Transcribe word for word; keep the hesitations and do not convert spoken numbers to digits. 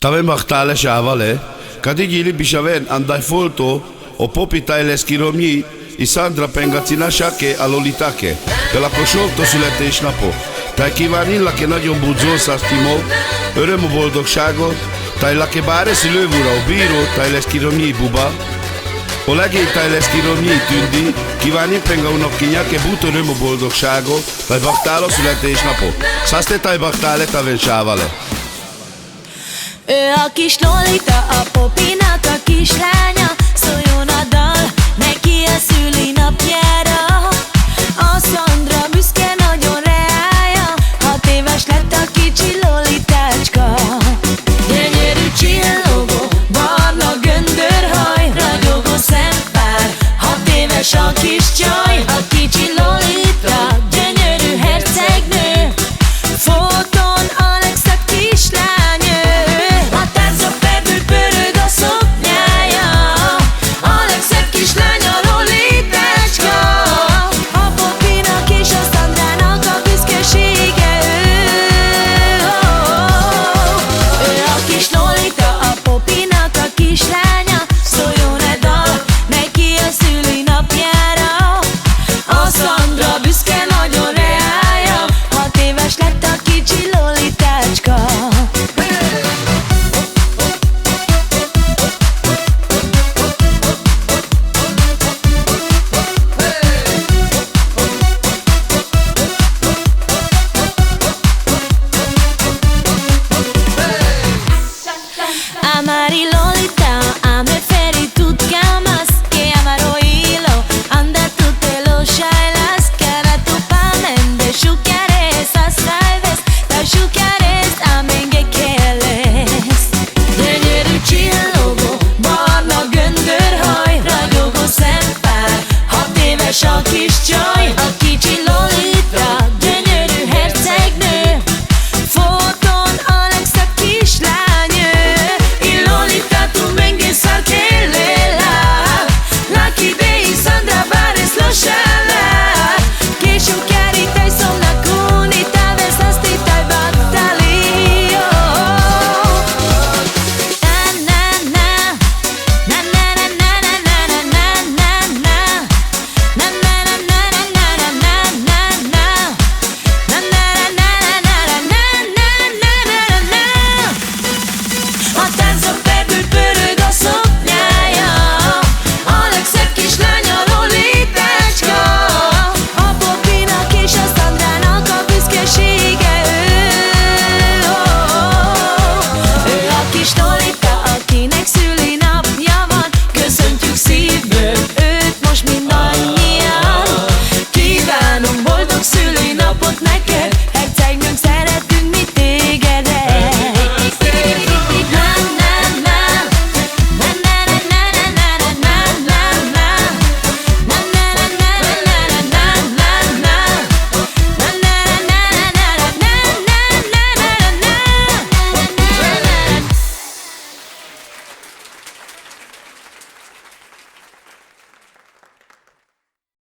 Tawen bachtále, Sávale. Ka di gii li biša wen an dai folto o Popi Taileski Romnii i Sandra Pengatsina Šake a Lolitake, ke la ko šolto su leten šnapo. Tai kivani lake nagyon budzon sastimo, öröm o boldogságot, tai lake báre su lövura o biro Taileski Romnii buba, olegi Taileski Romnii tündi, kivani Penga unokkiňake but öröm o boldogságot, tai bachtálo su leten šnapo. Šaste tai bachtále tawen, Sávale. Ő a kis Lolita, a Popinak a kislánya.